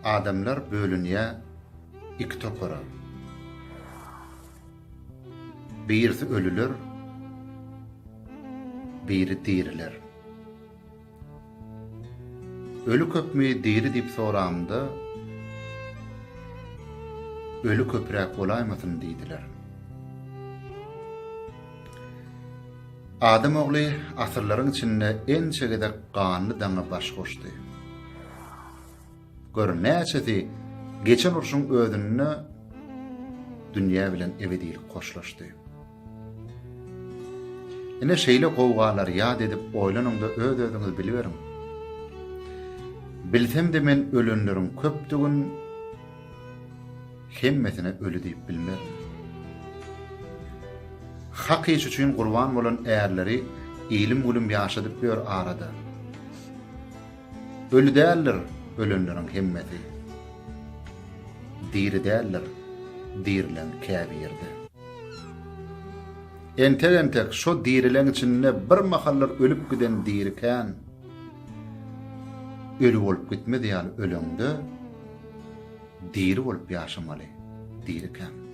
Adamlar bölünýär iki topara. Birisi ölüler, biri diriler. Öli köpmi, diri diýip soramda, Öli köpräk bolaýmasyn diýdiler. Adam ogly asyrlaryň içinde ençe gezek ganly daňa baş goşdy. Gör, näçesi geçen urşuň özünde dünýä bilen ebedilik hoşlaşdy. Ine şeýle gowgalary ýat edip oýlanyňda öz-özüňiz biliberiň. Bilsem-de men ölenleriň köpdügin hemmesine öli diýip bilmerin. Hak iş üçin gurban bolan ärleri ilim-gülüm ýaşadyp ýör arada. Öli däldir ölenleriň hemmesi. Diri däldir dirileň käbiri-de. Entek-entek şo dirileň içinde bir mahallar ölüp giden diri kän. Öli bolup gitmez ýaly öleňde diri bolup ýaşamaly dirikäň.